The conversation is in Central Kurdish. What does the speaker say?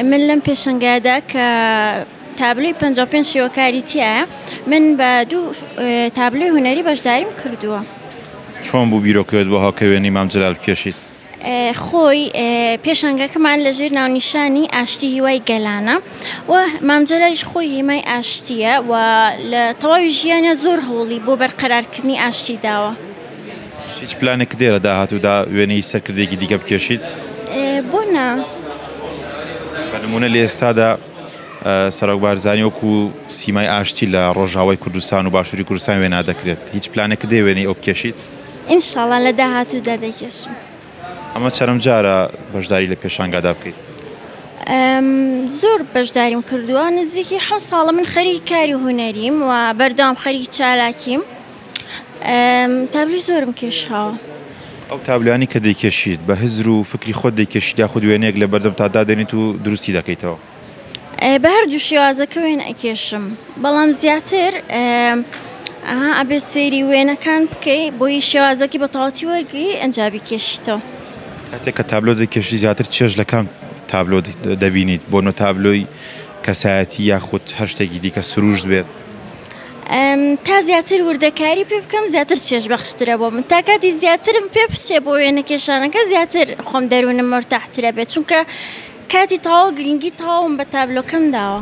من لەم پێشەنگایەدا کە تابلۆی 55 شێوەکاری تیایە من بە دوو تابلۆی هونەری بەشداریم کردووە. چۆن بوو بیرۆکەیەت بۆ هاوکە وێنەی مام جەلال بکێشیت؟ خۆی پێشانگاکەمان لە ژێر ناونیشانی ئاشتی هیوای گەلانە و مام جەلالیش خۆی هێمای ئاشتییە و لە تەواوی ژیانیا زۆر هەوڵی بۆ بەرقەرارکردنی ئاشتی داوە. هیچ پلانێکت هەیە لە داهاتوودا وێنەی سەرکردەیەکی دیکە بکێشیت؟ بۆ نا. بە نموونە لە ئێستادا سەرۆک بارزانی وەکو سیمای ئاشتی لە ڕۆژاوای کوردستان و باشووری کوردستان وێنا دەکرێت، هیچ پلانێکت هەیە وێنەی ئەو بکێشیت؟ ئینشاڵا لە داهاتوودا دەیکێشم. ئەمە چەنەم جارە بەشداری لە پێشانگادا بکەیت؟ زۆر بەشداریم کردووە، نزیکی حەوت ساڵە من خەریکی کاری هونەریم و بەردەوام خەریکی چالاکیم. تابلۆی زۆرم کێشاوە. ئەو تابلۆیانەی کە دەیکێشیت بە هزر و فکری خۆت دەیکێشیت یاخود وێنەیەک لە بەردەمتا دادەنێیت و دروستی دەکەیتەوە؟ بە هەردوو شێوازەکە وێنە ئەکێشم بەڵام زیاتر ئەها ئەبێ سەیری وێنەکان بکەی بۆی شێوازەکەی بە تەواوەتی وەرگری ئەنجا بیکێشیتەوە. کاتێک کە تابلۆ دەکێشی زیاتر چێژ لە کام تابلۆ دەبینیت بۆ نۆ تابلۆی کەسایەتی یاخود هەر شتێکی دیکە سروشت بێت؟ تا زیاتر وردەکاری پێ بکەم زیاتر چێژ بەخشترە بۆ من تا کاتی زیاترم پێ بچێ بۆ وێنەکێشانەکە زیاتر خۆم دەروونم مۆرتاحترە بێت چونکە کاتی تەواو گرنگی تەواوم بە تابلۆکەم داوە.